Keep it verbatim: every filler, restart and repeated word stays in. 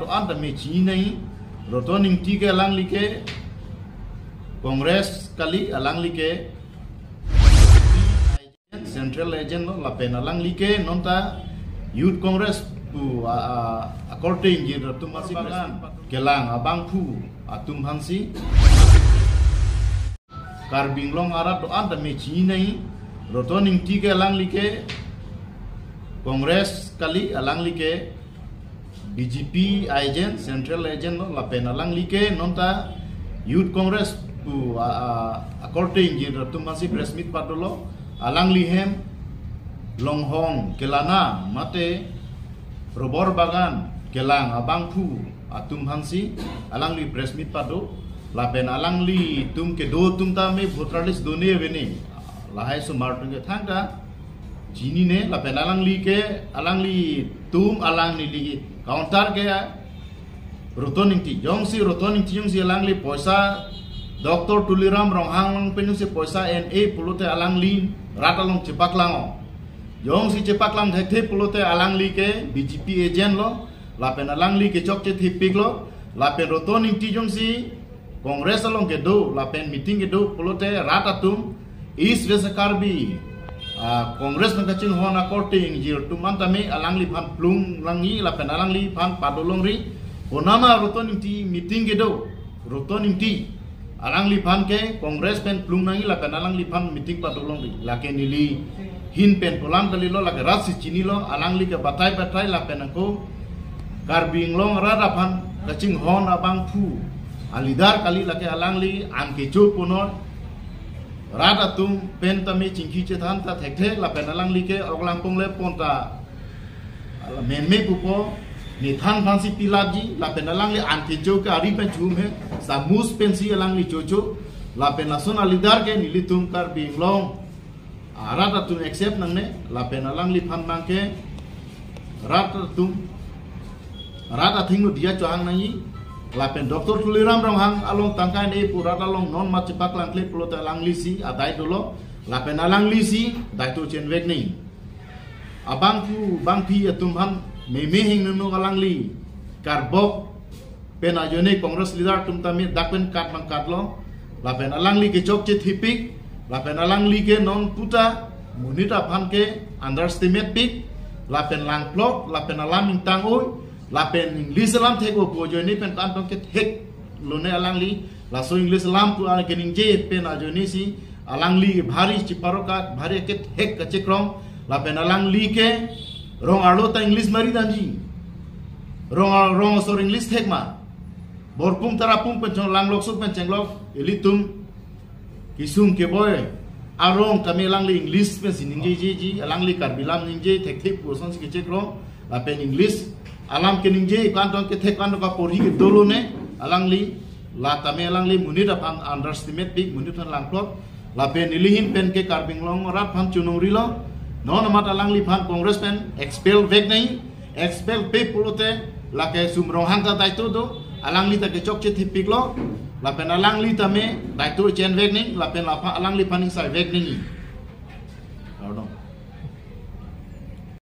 Anta me chini nai, Roton Ingti ke alangli ke Congress kali, alangli ke central agent lo, lapen alangli ke nonta Youth Congress pu a, a, akorte ingjir atum aphansi, Bagan kelang abangphu atum aphansi. Karbi Anglong arat do-an ta me chini nai, Roton Ingti ke alangli ke Congress kali, alangli ke B J P agent, central agent lo, lapen alangli ke nonta Youth Congress pu a, a, akorte ingjir atum aphansi press meet padolo, alangli hem longhong kelana mate robor bagan kelang abangphu atum aphansi alangli press meet pado, lapen alanglitum kedo atum ta me voter list done avene, lahai osomar atum ke thangta chinine, lapen alangli ke, alanglitum alang neli counter ke Roton Ingti. Jongsi Roton Ingti jongsi alangli poisa Doctor Tuliram Ronghang along pen jongsi poisa en-e pulote alangli rat along chepaklang-o. Jongsi chepaklang thekthe pulote alangli ke B J P agent lo, lapen alangli kechokche thepik lo, lapen Roton Ingti jongsi Congress along kedo, lapen meeting kedo pulote rat atum East West Karbi, ah, Congress nangkachinghon akorte ingjir atum anta me alangliphan plung nangji, lapen alangliphan pado longri. Konama Roton Ingti meeting kedo, Roton Ingti, alangliphan ke Congress pen plung nangji, lapen alangliphan meeting pado longri. Lake neli hin pen pu alam kalilo, lake rat si chinilo, alangli ke batai batai lapen ako Karbi Anglong arat aphan kachinghon abangphu a leader kali, lake alangli an kecho punoi, rat atum pen ta me chingki chethan ta thekthe, lapen alangli ke ok langpong le pon ta meme pupo, ne than aphansi pilapji, lapen alangli an kecho ke ari pen chum he, samus pensi alangli chocho, lapen lason a leader ke nelitum Karbi Anglong arat atum accept nangne, lapen alangliphan nangke rat atum, rat athengno diya chohang nangji, lapen Doctor Tuliram Ronghang along tangka en-e pu rat along non ma chepaklangkle pulote alanglisi adai dolo, lapen alanglisi daito chenvek nangji. Abangphu bangphi atum aphan meme hingno alangli karbok pen ajoine Congress leader atum ta me dak pen kat bang katlo, lapen alangli kechokche thepik, lapen alangli ke non puta monit aphan ke underestimate pik, lapen langplot, lapen alam ingtang-oi, lapen English alam thek-o pu ajoine pen kantong kethek lone alangli, laso English alam pu keningje pen ajoinesi alangli bhari chiparoka, bhari kethek kachekrong, lapen alangli ke rong arlo ta English mari damji. Rong, rong asor English thek ma. Borpung Tarapung pen chong langlok suk pen chenglok, ilitum kesung keboi arong kami alangli English pensi ningjejeji, alangli Karbi lam ningje thekthe pu asonsi kechekrong, lapen English alam keningje kantong kethek kantong kaporhi kedo lone, alangli la tame alangli monit aphan underestimate pik, monit aphan langplot, lapen neli hin pen ke Karbi Anglong arat aphan chonong rilo, non amat alangliphan Congress pen expel vek nangji, expel pe pulote lake Sum Ronghang ta daito do, alangli ta kechokche thepiklo, lapen alangli tame daito chenvek nangji, lapen lapha alangliphan ingsai vek nangji.